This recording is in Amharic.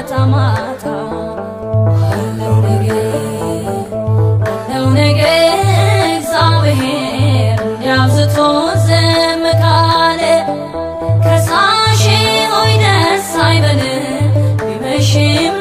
ማታ ማታ። አለው ነገር፣ አለው ነገር፣ እግዚአብሔር እንዲያብዝቶ ዝም ካለ፣ ከሳሼ ሆይ ደስ አይበል፣ ቢመሽም